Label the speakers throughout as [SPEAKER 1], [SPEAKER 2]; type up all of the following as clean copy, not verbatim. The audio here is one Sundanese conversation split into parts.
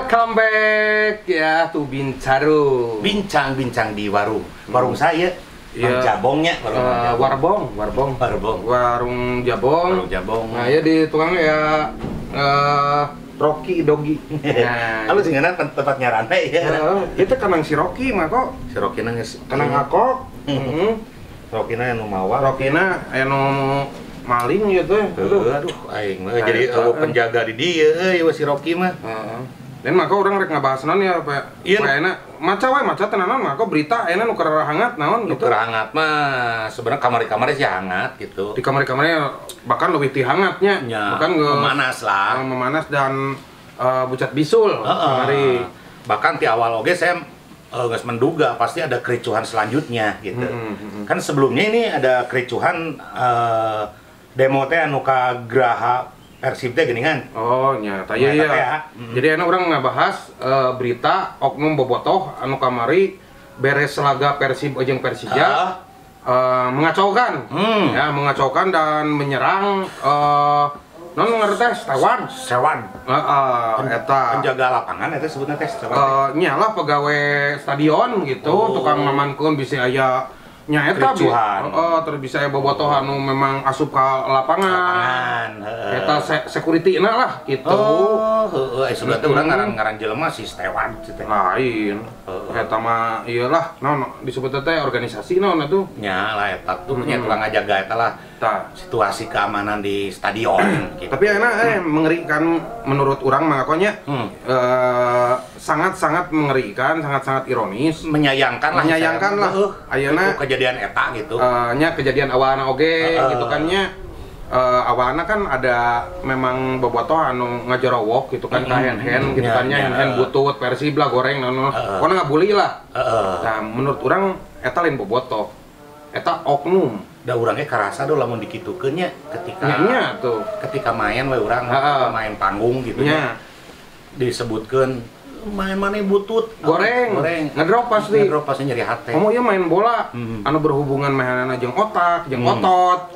[SPEAKER 1] Welcome back ya to Bincaru.
[SPEAKER 2] Bincang-bincang di warung. Warung saya.
[SPEAKER 1] Iya.
[SPEAKER 2] Jabongnya, warung jabong.
[SPEAKER 1] Warbong, warbong.
[SPEAKER 2] Warbong.
[SPEAKER 1] Warung jabong.
[SPEAKER 2] Warung jabong.
[SPEAKER 1] Nah, ya di tukangnya ya Rocky Dogi. Nah,
[SPEAKER 2] halo sih ngeunah tempat nyarane ya.
[SPEAKER 1] Itu kanang si Rocky mah kok.
[SPEAKER 2] Si Rocky na geus
[SPEAKER 1] kanang akok. Heeh.
[SPEAKER 2] Rocky na anu mawa.
[SPEAKER 1] Rocky na anu maling gitu.
[SPEAKER 2] Aduh, aduh aing mah jadi penjaga di dieu euy si Rocky mah.
[SPEAKER 1] Heeh. Dan maka orang rek ngabahas naon ya Pak.
[SPEAKER 2] Iya,
[SPEAKER 1] ayeuna maca wae maca teh naon maka berita ayeuna nu keur hangat naon
[SPEAKER 2] gitu. Nu keur hangat mah sebenarnya kamari-kamari sih hangat gitu.
[SPEAKER 1] Di kamari-kamari bahkan lebih ti hangatnya.
[SPEAKER 2] Ya,
[SPEAKER 1] bahkan
[SPEAKER 2] memanas lah.
[SPEAKER 1] Memanas dan bucat bisul kamari.
[SPEAKER 2] Bahkan ti awal oge saya geus menduga pasti ada kericuhan selanjutnya gitu. Kan sebelumnya ini ada kericuhan demo teh anu ka Graha Persib teh geuningan.
[SPEAKER 1] Oh nya, tah iya. Ya. Jadi enak urang ngabahas berita oknum bobotoh anu kamari beres laga Persib jeung Persija mengacaukan. Ya, mengacaukan dan menyerang non ngerti teh Stewan.
[SPEAKER 2] Stewan.
[SPEAKER 1] Heeh, eta
[SPEAKER 2] penjaga lapangan eta sebutna teh Stewan.
[SPEAKER 1] Nya lah pegawai stadion gitu, tukang ngamankeun bisi aya nya eta terus bisa ya bobotoh anu memang asup ka lapangan. Eta security na lah gitu.
[SPEAKER 2] Oh, heeh, sudah teh urang ngaran-ngaran jelema si Stewan teh.
[SPEAKER 1] Lain. Eta mah ieu lah naon disebut teh organisasi naon atuh.
[SPEAKER 2] Nya lah eta tuh nya tukang ngajaga eta lah.
[SPEAKER 1] Tah,
[SPEAKER 2] situasi keamanan di stadion gitu.
[SPEAKER 1] Tapi enak mengerikan menurut urang mah konya. Sangat-sangat mengerikan, sangat-sangat ironis,
[SPEAKER 2] menyayangkan lah.
[SPEAKER 1] Menyayangkan lah. Ayeuna
[SPEAKER 2] kejadian eta gitu.
[SPEAKER 1] Nya kejadian awalna oge gitu kan nya. Awalna kan ada memang bobotoh anu ngajarowok gitu kan ka hand-hand gitu kan nya, hand-hand butut Persib lah goreng naon. Pokona ngabuli lah. Nah, menurut urang eta lain bobotoh. Eta oknum.
[SPEAKER 2] Da urangnya karasa do lamun dikitukeun nya ketika
[SPEAKER 1] nya tuh.
[SPEAKER 2] Ketika main we urang main panggung gitu nya. Disebutkeun main mana butut
[SPEAKER 1] goreng, ngedrop pasti.
[SPEAKER 2] Ngedrop pasti nyeri hati.
[SPEAKER 1] Kamu ieu main bola, anu berhubungan mainanna jeung otak, jeung otot.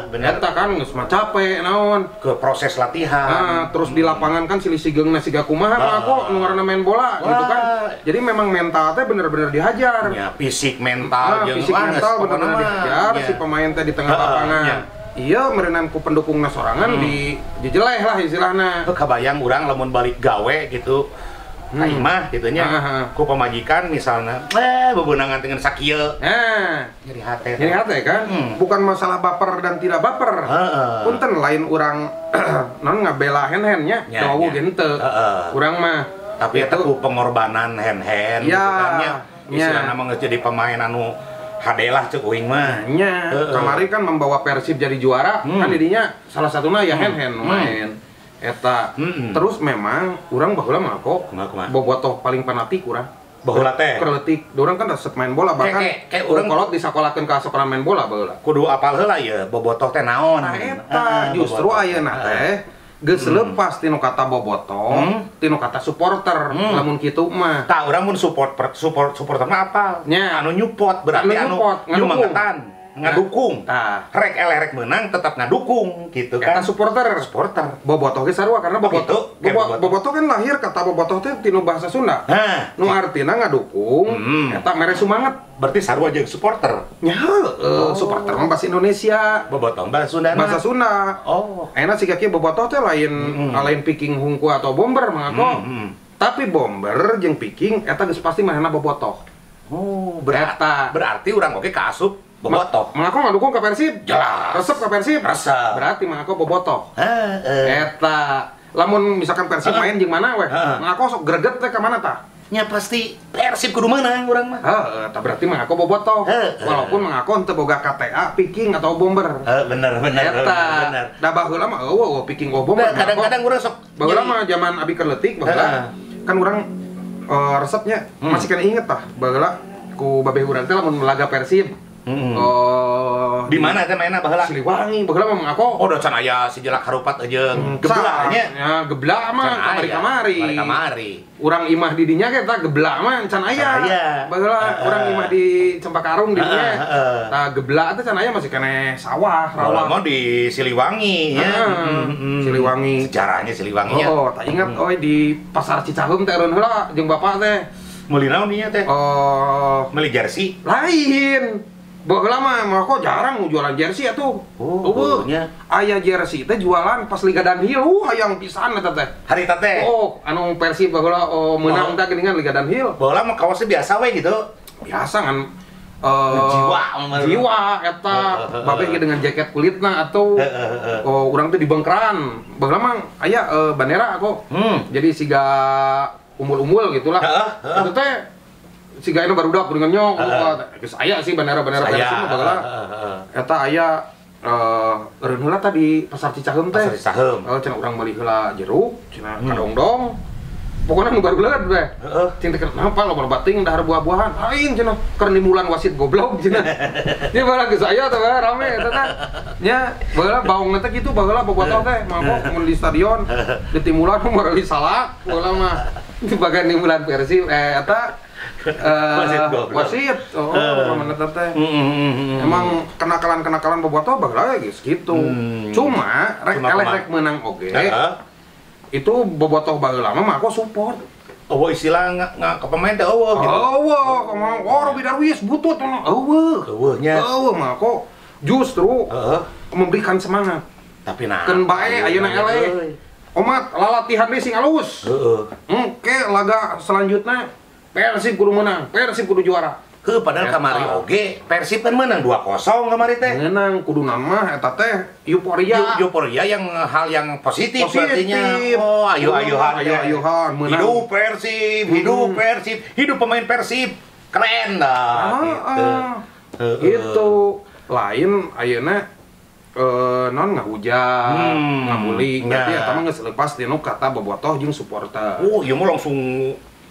[SPEAKER 2] Bener.
[SPEAKER 1] Eta kan geus mah capek naon
[SPEAKER 2] ke proses latihan.
[SPEAKER 1] Terus di lapangan kan silih sigeungna siga kumaha aku nu ngaranna main bola gitu kan. Jadi memang mental teh bener-bener dihajar.
[SPEAKER 2] Ya, fisik mental jeung
[SPEAKER 1] fisik mental bener-bener dihajar si pemain teh di tengah lapangan. Iya, merenang ku pendukungna sorangan di dijeleh lah istilahna.
[SPEAKER 2] Kabayang urang lamun balik gawe gitu. Ka imah gitu nya. Ku pamajikan misalnya, bebenangan dengan sakieu. Nyeri hate.
[SPEAKER 1] Nyeri hate kan? Bukan masalah baper dan tidak baper. Punten lain urang non ngabela hen-hen nya, dawu ge henteu. Urang mah
[SPEAKER 2] tapi eta ku pengorbanan hen-hen gitu kan nya. Istilahna mah geus jadi pemain anu hade lah ceuk uing mah.
[SPEAKER 1] Nya, kamari kan membawa Persib jadi juara, kan jadinya salah satuna ya hen-hen main. Eta terus memang urang baheula mah kok bobotoh paling fanatik urang.
[SPEAKER 2] Baheula teh.
[SPEAKER 1] Keur leutik, urang kan resep main bola bahkan
[SPEAKER 2] kayak urang
[SPEAKER 1] kolot disakolakeun ka sekolah main bola baheula.
[SPEAKER 2] Kudu apal heula ieu bobotoh teh naon.
[SPEAKER 1] Nah eta justru ayeuna teh geus leupas tinu kata bobotoh, tinu kata supporter lamun kitu mah.
[SPEAKER 2] Tah urang mun supporter mah apal. Anu nyupport berarti anu nyumangetan. Ngadukung. Rek eleh rek menang tetap ngadukung gitu kan.
[SPEAKER 1] Eta supporter.
[SPEAKER 2] Supporter.
[SPEAKER 1] Bobotoh ge sarua karena bobotoh. Bobotoh kan lahir kata bobotoh teh tinu bahasa Sunda. Nu artina ngadukung, eta mere sumanget.
[SPEAKER 2] Berarti sarua jeung supporter.
[SPEAKER 1] Nya heueuh, supporter mah bahasa Indonesia.
[SPEAKER 2] Bobotoh bahasa Sunda.
[SPEAKER 1] Bahasa Sunda.
[SPEAKER 2] Oh.
[SPEAKER 1] Enak sih kieu bobotoh teh lain lain picking hungku atau bomber mah kok. Tapi bomber jeung picking eta geus pasti manehna bobotoh.
[SPEAKER 2] Oh, berarti urang oge kaasup bobotoh.
[SPEAKER 1] Mengaku ngadukung ke Persib?
[SPEAKER 2] Jelas.
[SPEAKER 1] Resep ke Persib?
[SPEAKER 2] Resep.
[SPEAKER 1] Berarti mengaku bobotoh. Eta. Lamun misalkan Persib main jeung mana weh? Mengaku sok greget teh ka mana tah?
[SPEAKER 2] Nya pasti Persib kudu menang urang mah.
[SPEAKER 1] Heeh, tah berarti mengaku bobotoh. Walaupun mengaku henteu boga KTA, picking atau bomber.
[SPEAKER 2] Bener.
[SPEAKER 1] Eta.
[SPEAKER 2] Bener.
[SPEAKER 1] Da baheula mah eueuh picking oh bomber.
[SPEAKER 2] Kadang-kadang urang sok
[SPEAKER 1] baheula mah zaman abi keur leutik baheula. Kan urang resepnya masih kena inget tah baheula ku babeh urang teh lamun laga Persib. Oh,
[SPEAKER 2] di mana teh mainna baheula?
[SPEAKER 1] Siliwangi baheula mah aku.
[SPEAKER 2] Oh, da can aya si Jalak Harupat jeung geblak nya.
[SPEAKER 1] Ya, geblak mah kamari-kamari.
[SPEAKER 2] Kamari.
[SPEAKER 1] Urang imah di dinya ge tah geblak mah can aya. Baheula urang imah di Cempaka Arum di dinya. Tah geblak teh can aya masih keneh sawah, rawa.
[SPEAKER 2] Mah di Siliwangi ya.
[SPEAKER 1] Siliwangi.
[SPEAKER 2] Sejarahnya Siliwangi nya.
[SPEAKER 1] Oh, tak ingat euy di Pasar Cicaheum teh eureun heula jeung bapak teh.
[SPEAKER 2] Meuli naon dinya teh?
[SPEAKER 1] Oh,
[SPEAKER 2] meuli jersey.
[SPEAKER 1] Lain. Baheula mah kok jarang jualan jersey atuh.
[SPEAKER 2] Oh, nya.
[SPEAKER 1] Aya jersey teh jualan pas Liga Dunhill, hayang pisan eta teh.
[SPEAKER 2] Harita teh.
[SPEAKER 1] Oh, anu Persib baheula meunang teh geuningan Liga Dunhill.
[SPEAKER 2] Baheula mah kaosnya biasa we gitu.
[SPEAKER 1] Biasa kan
[SPEAKER 2] jiwa
[SPEAKER 1] eta babeh ge dengan jaket kulitna atau urang teh di bengkeran. Baheula mah aya bandera kok. Jadi siga umbul-umbul gitulah. Itu teh siga anu barudak kuringan nyok. Geus aya sih bandera-bandera Persib mah baheula. Eta aya eureun heula tah di Pasar Cicaheum teh.
[SPEAKER 2] Pasar Cicaheum.
[SPEAKER 1] Cenah urang meuli heula jeruk, cenah kadongdong. Pokona nu baruleud we. Cing teh kenapa loba bating dahar buah-buahan. Lain cenah keur nimulan wasit goblok cenah. Nya baheula geus aya teh rame eta teh. Nya baheula baungna teh kitu baheula bobotoh teh mangkok mun di stadion ditimulan meuli salak baheula mah. Di bagian nimulan Persib eta wasit. Oh, mana teh. Emang kenakalan-kenakalan bobotoh baheula geus kitu. Cuma rek eleh rek meunang oge. Itu bobotoh baheula mah aku support.
[SPEAKER 2] Oh, istilah nggak ke pemain teh eueuh gitu.
[SPEAKER 1] Eueuh, kumaha oh Robi Darwis butut eueuh.
[SPEAKER 2] Eueuh nya.
[SPEAKER 1] Eueuh mah aku justru memberikan semangat.
[SPEAKER 2] Tapi nah.
[SPEAKER 1] Keun bae ayeuna eleh. Omat lalatihan deui sing alus.
[SPEAKER 2] Heeh.
[SPEAKER 1] Engke laga selanjutnya Persib kudu menang, Persib kudu juara.
[SPEAKER 2] Heuh, padahal kamari oge Persib kan menang 2-0 kamari teh.
[SPEAKER 1] Menang kudu nama eta teh euforia.
[SPEAKER 2] Euforia yang hal yang positif artinya. Oh, ayo-ayohan.
[SPEAKER 1] Ayo-ayohan menang.
[SPEAKER 2] Hidup Persib, hidup Persib, hidup pemain Persib. Keren dah gitu.
[SPEAKER 1] Gitu. Lain ayeuna non ngahujat, ngabuli, berarti eta mah geus lepas dinu kata bobotoh jeung supporter.
[SPEAKER 2] Oh, ieu mah langsung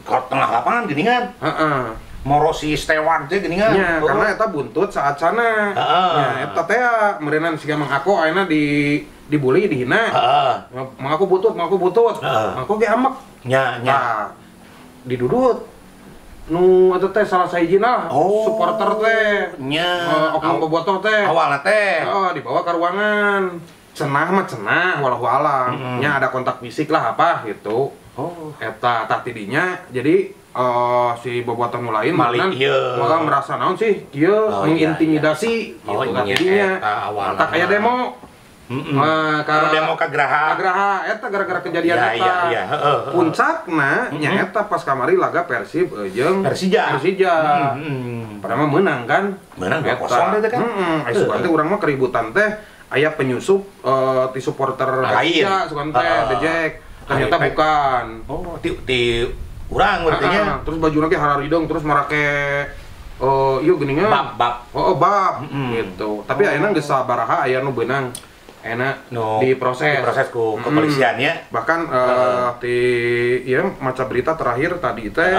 [SPEAKER 2] ke tengah lapangan geuningan.
[SPEAKER 1] Heeh.
[SPEAKER 2] Morosi steward teh geuningan.
[SPEAKER 1] Nya, karena eta buntut saat sana. Nya, eta teh meureunnan siga Mang Ako ayeuna dibully, dihina.
[SPEAKER 2] Heeh.
[SPEAKER 1] Mang Ako butut, Mang Ako butut. Mang Ako ge amek.
[SPEAKER 2] Nya, nya.
[SPEAKER 1] Nah, didudut. Nu eta teh salah sahijina lah, supporter teh.
[SPEAKER 2] Nya,
[SPEAKER 1] oknum bobotoh teh.
[SPEAKER 2] Awalna teh.
[SPEAKER 1] Heeh, dibawa ke ruangan. Cenah mah cenah, walau alam. Nya ada kontak fisik lah apa gitu.
[SPEAKER 2] Oh,
[SPEAKER 1] eta tah tidinya jadi si bobotoh nu lain malah merasa naon sih kieu mengintimidasi gitu tah tidinya. Tak aya demo.
[SPEAKER 2] Nah, demo ka Graha.
[SPEAKER 1] Graha eta gara-gara kejadian eta.
[SPEAKER 2] Iya,
[SPEAKER 1] Puncakna nya eta pas kamari laga Persib jeung
[SPEAKER 2] Persija.
[SPEAKER 1] Persija. Padahal mah meunang kan?
[SPEAKER 2] Meunang 2-0 teh kan.
[SPEAKER 1] Heeh, sugan teh urang mah keributan teh aya penyusup ti supporter Persija sugan teh The Jack. Ternyata bukan.
[SPEAKER 2] Oh, ti urang berarti nya.
[SPEAKER 1] Terus bajuna ge hararideng terus marake ieu geuningan.
[SPEAKER 2] Bab.
[SPEAKER 1] Oh, bab gitu. Tapi ayeuna geus sabaraha aya nu beunang. Enak no, diproses.
[SPEAKER 2] Diproses ku kepolisian ya.
[SPEAKER 1] Bahkan di ieu maca berita terakhir tadi teh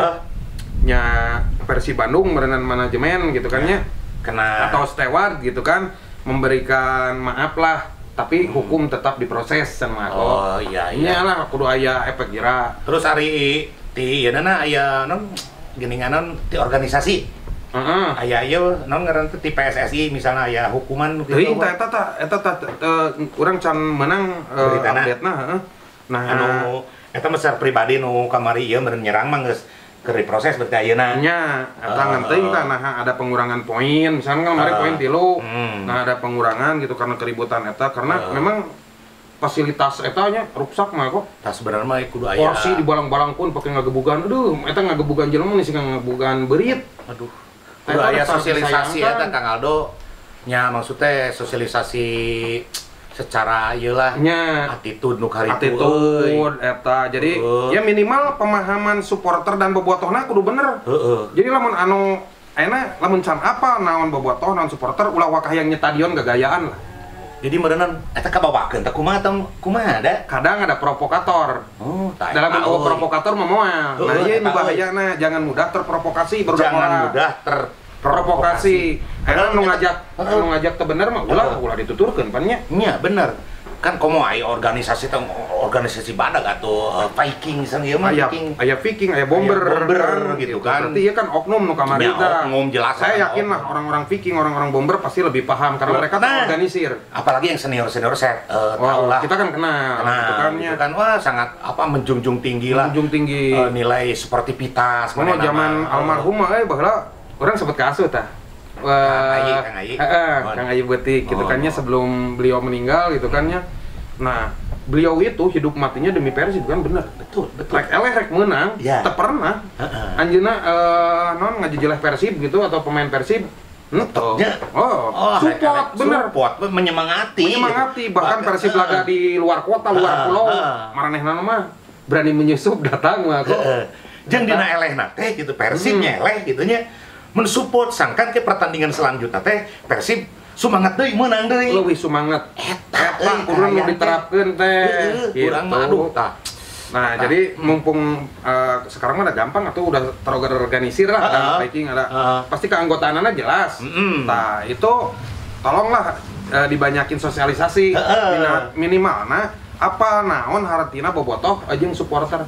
[SPEAKER 1] nya Persib Bandung meureunan manajemen gitu kan nya.
[SPEAKER 2] Kena
[SPEAKER 1] atau steward gitu kan memberikan maaf lah, tapi hukum tetap diproses sama aku.
[SPEAKER 2] Oh iya iya.
[SPEAKER 1] Nya lah kudu aya efek jera.
[SPEAKER 2] Terus ari ti ieu na aya non geuningan non ti organisasi. Aya ieu naon ngaran teh ti PSSI misalnya aya hukuman
[SPEAKER 1] gitu. Teuing tah eta tah urang can meunang update-na heeh. Nah
[SPEAKER 2] anu eta mah secara pribadi nu kamari ieu meureun nyerang mah geus keur diproses berarti ayeuna.
[SPEAKER 1] Nya, eta ngan teuing tah nah ada pengurangan poin, misalnya kan kemarin poin 3. Nah ada pengurangan gitu karena keributan eta karena memang fasilitas eta nya ruksak mah kok.
[SPEAKER 2] Tah sebenarnya mah kudu aya.
[SPEAKER 1] Porsi dibalang-balang pun pake ngagebugan. Aduh, eta ngagebugan jelema nih sih ngagebugan beurit.
[SPEAKER 2] Aduh. Kudu aya sosialisasi eta Kang Aldo. Nya maksudnya sosialisasi secara ieu lah
[SPEAKER 1] nya
[SPEAKER 2] attitude nu karitu
[SPEAKER 1] attitude eta. Jadi ya minimal pemahaman supporter dan bobotohna kudu bener. Jadi lamun anu ayeuna lamun can apa naon bobotoh naon supporter ulah wakah yang nyetadion gagayaan lah.
[SPEAKER 2] Jadi meureunan eta kabawakeun teh kumaha teh kumaha da?
[SPEAKER 1] Kadang ada provokator.
[SPEAKER 2] Oh,
[SPEAKER 1] dalam bentuk provokator mah moal. Nah, ieu nu bahayana jangan mudah terprovokasi baru
[SPEAKER 2] jangan mudah terprovokasi.
[SPEAKER 1] Ayeuna nu ngajak teu bener mah ulah dituturkeun pan nya.
[SPEAKER 2] Nya bener. Kan komo aya organisasi teh organisasi badag atau Viking misalnya ieu mah Viking.
[SPEAKER 1] Aya Viking, aya bomber,
[SPEAKER 2] gitu kan.
[SPEAKER 1] Berarti ieu kan oknum nu kamari teh.
[SPEAKER 2] Oknum jelas.
[SPEAKER 1] Saya yakin lah orang-orang Viking, orang-orang bomber pasti lebih paham karena mereka terorganisir.
[SPEAKER 2] Apalagi yang senior-senior saya tahu lah.
[SPEAKER 1] Kita kan kenal gitu kan.
[SPEAKER 2] Gitu kan wah sangat apa menjunjung tinggi lah.
[SPEAKER 1] Menjunjung tinggi
[SPEAKER 2] nilai sportivitas.
[SPEAKER 1] Komo zaman almarhum mah baheula urang sempat kaasuh tah.
[SPEAKER 2] Kang Ayi.
[SPEAKER 1] Kang Ayi Beutik gitu kan nya sebelum beliau meninggal gitu kan nya. Nah, beliau itu hidup matinya demi Persib kan bener.
[SPEAKER 2] Betul, betul.
[SPEAKER 1] Rek eleh rek menang, teu pernah. Anjeunna non ngajejeleh Persib gitu atau pemain Persib. Henteu. Oh, support bener.
[SPEAKER 2] Support menyemangati.
[SPEAKER 1] Menyemangati bahkan Persib laga di luar kota, luar pulau, maranehna mah berani menyusup datang mah kok.
[SPEAKER 2] Jeung dina elehna teh gitu Persib nyeleh gitu nya. Mensupport sangkan ke pertandingan selanjutnya teh Persib semangat deui meunang deui.
[SPEAKER 1] Leuwih semangat. Eta kudu nu diterapkeun teh.
[SPEAKER 2] Urang mah aduh tah.
[SPEAKER 1] Nah, jadi mumpung sekarang mah udah gampang atau udah terorganisir lah, ada Viking ada. Pasti keanggotaanana jelas. Nah, itu tolonglah dibanyakin sosialisasi minimal nah apa naon hartina bobotoh jeung supporter.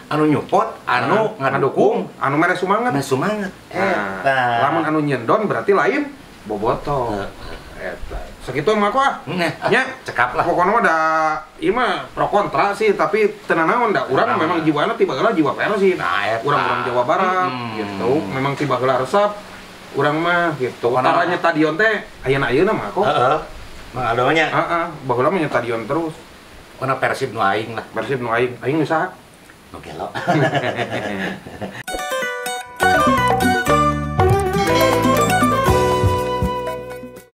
[SPEAKER 2] Anu nyupport, anu ngadukung,
[SPEAKER 1] anu mere sumanget.
[SPEAKER 2] Mere sumanget.
[SPEAKER 1] Eta. Lamun anu nyendon berarti lain bobotoh. Eta. Sakitu mah aku ah. Nya
[SPEAKER 2] cekap lah.
[SPEAKER 1] Pokoknya mah da ieu mah pro kontra sih, tapi teu nanaon da urang memang jiwana tiba heula jiwa Persib.
[SPEAKER 2] Nah,
[SPEAKER 1] urang-urang Jawa Barat gitu. Memang tiba heula resep urang mah gitu. Taranya stadion teh ayeuna-ayeuna mah kok.
[SPEAKER 2] Heeh. Mah nya.
[SPEAKER 1] Heeh, baheula mah nya stadion terus.
[SPEAKER 2] Pokona Persib nu aing lah.
[SPEAKER 1] Persib nu aing, aing nu saha?
[SPEAKER 2] Nu gelo.